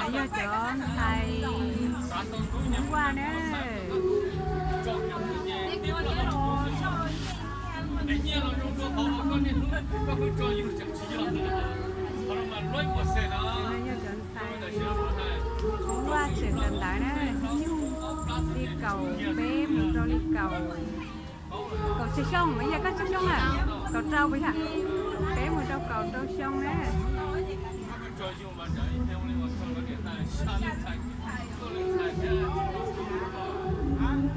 Yog cov ntxhais Hmoob Vaj na. Yog cov ntxhais Hmoob Vaj tseem kawm ntawv na, nyuj li kaum peb mus rau li kaum, kaum tsib xyoo, mas yog koj tsib xyoo na, kaum rau puas yog? Kaum peb mus rau kaum rau xyoo na.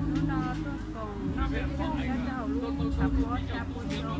Hnub no tuaj koom noj peb caug nyob rau hauv lub tshav pob xya pua xyoo.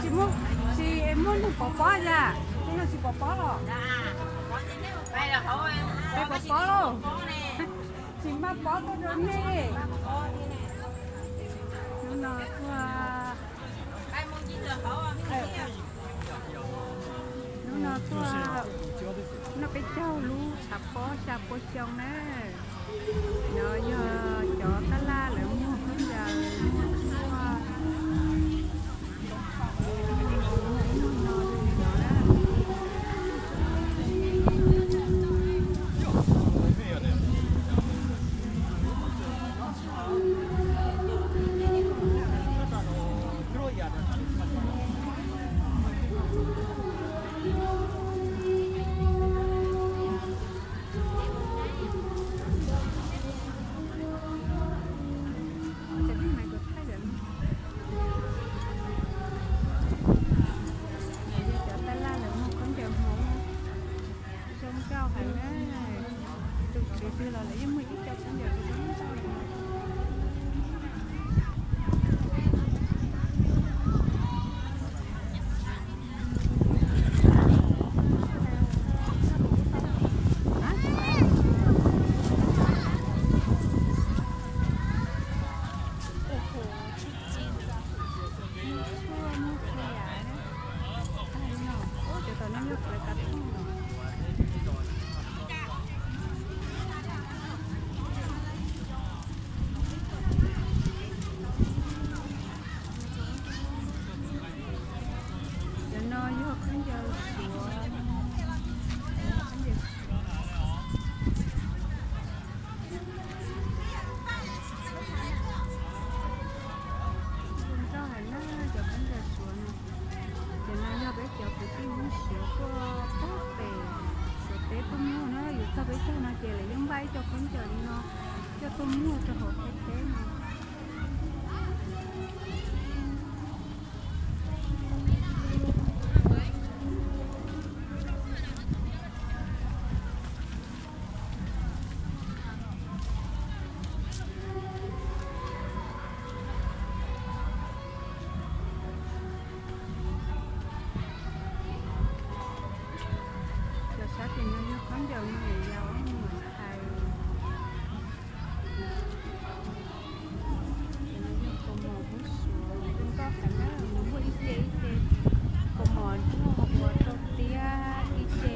Tsis muaj, tsis muaj neeg pov pob yam, tsis pov pob los? Peb pov pob lauj. Tsis maj pob tuaj rau nej. Hnub no tuaj, hnub no tuaj noj peb caug lub tshav pob xya pua xyoo na. No yog cov tab laj lawv muag khaub ncaws, muag tshuaj. Cov tab laj lawv muag khaub ncaws Hmoob zoo nkauj heev na. Tus tswv twg los lawv yeej muag ib co khaub ncaws zoo nkauj li no. Cov tom no yog lawv kav thooj no. Cov no yog khaub ncaws Suav, khaub ncaws Suav. Zoo nkauj heev na cov khaub ncaws Suav no. Cov no yog peb cov kwv tij Hmoob Suav tuaj pem Suav teb tuaj muag na, yus txog peb caug no ces lawv yeej npaj ib co khaub ncaws li no coj tuaj muag rau hauv Thaib teb no. Cov sab tim no yog khaub ncaws me nyuam yaus me nyuam ntxhais. Cov no yog kaus mom Hmoob Suav zoo nkauj heev na, nws muaj ib ce ib ce kaus mom nrog ua rau tiab ib ce.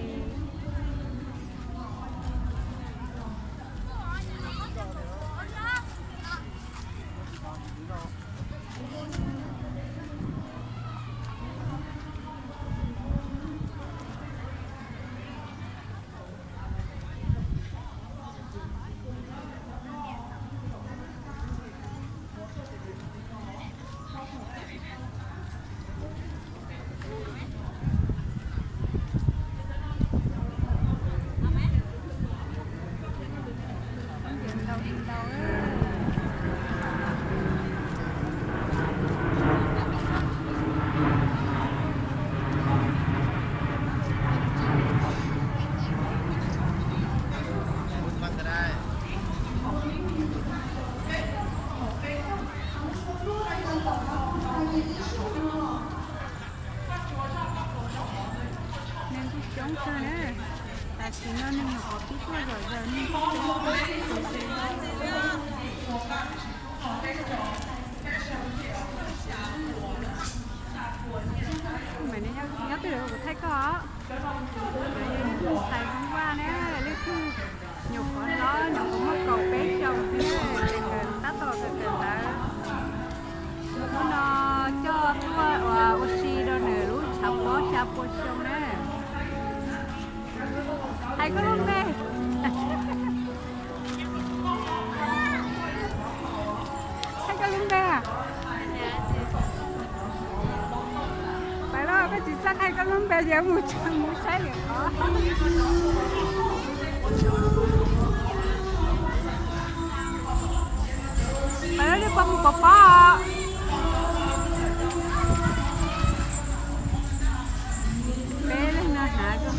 Coob kawg na. Tam sim no neeg nyuam qhuav pib tuaj zom zaws, neeg coob kawg. Nyob twg kuv thaij koj os. Ntxhais Hmoob Vaj na, leej twg nyuam qhuav hlob, nyuam qhuav muaj kaum peb xyoos xwb, ces nkawd tab tom kawm kawm ntawv. Hnub no coj tuaj ua si rau nws lub tshav pob xya pua xyoo na. Hais koj lub npe. Hais koj lub npe. Pais los, koj tsis xav hais koj lub npe ces mus, mus saib lwm qhov. Pais los, nej pom mus pov pob. Peb leeg no hnav zoo